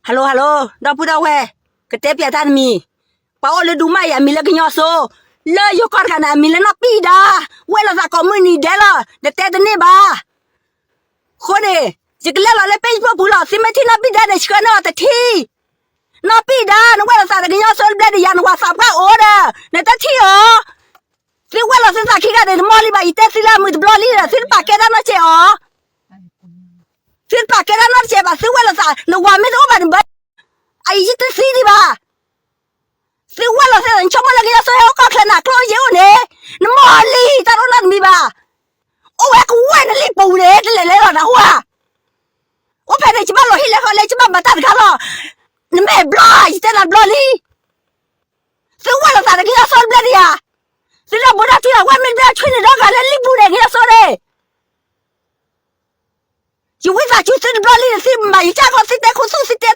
ဟဲလိ ဟဲလိ ဒီပုၢ်ဒီဝဲၢ်, ကတဲပျးတၢ်တမံၤ, ပှၤအိၣ်လၢဒူမၢ်ယၤ အမံၤလၢကညီစိ, လၢယိၤကီၢ်တဂၤန့ၣ် အမံၤလၢနီၢ်ပံၣ်ဒါ, ဝဲလိာ်သးကိးမုၢ်နံၤဒဲးလီၤ, နတဲတန့ၢ်ဘၣ်. အဃိန့ၣ်, ယကလဲၤလီၤလၢ Facebook ပူၤလီၤ, သုမ့ၢ်ထံၣ်နီၢ်ပံၣ်ဒါန့ၣ် ဆှၢန့ၢ်အီၤတထံၣ်. နီၢ်ပံၣ်ဒါ နဝဲလိာ်သးတကညီစိတဘျဲၣ်ဒီးယၤ နဝၤသးပှၢ်အိၣ်ဒီး, နတထံၣ်အီၤ. သုဝဲလိာ်သုသးခံဂၤန့ၣ် တမီၢ်လံဘၣ်, ယတဲသုလၢအမုာ်တဘျီလံဒီး သုတပာ်ကဲတၢ်နီတစဲးအီၤ. သုတပာ်ကဲတၢ်နီတစဲးဘၣ်, သုဝဲလိာ်သး, နဝၤမ့ၢ်တအိၣ်ဘၣ်န့ၣ်ဘၣ်, အအံၤယတသံဒံးဘၣ်. သုဝဲလိာ်သး နဆိကမိၣ်လၢကညီစိဟဲအိၣ်ကီၢ်ချၢန့ၣ် ကျိၣ်ယ့ၢ်အိၣ်န့ၣ်, နမီၢ်လံ တၢ်တအိၣ်နီတမံၤဘၣ်. အိၣ်ဝဲကဝဲၢ်နလံာ်ပူၤန့ၣ် တလဲၤလဲၤလီၤနဟူဧါ. အိၣ်ဖဲန့ၣ် ယဘၣ်လီၤဟံၣ်လဲၤဃီလဲၤ ယဘၣ်မၤတၢ်တဂၤလီၤ. နမ့ၢ်ဘျီ ယတဲနၤဘျီလံ. သုဝဲလိာ်သးတကညီစိတဘျဲၣ်ဒံးဧါ. သုဒီးဘိးဒီးထွံၣ်အဝဲမ့ၢ်တဘျဲၣ်ထွံၣ်န့ၣ်ဒီဂၤလၢလံာ်ပူၤန့ၣ် ကညီစိန့ၣ် ယဝံသးစူၤသုတဘျီလံန့ၣ် သုမၤယကၢ်ခီ သုတဲခူသူၣ် သုတဲ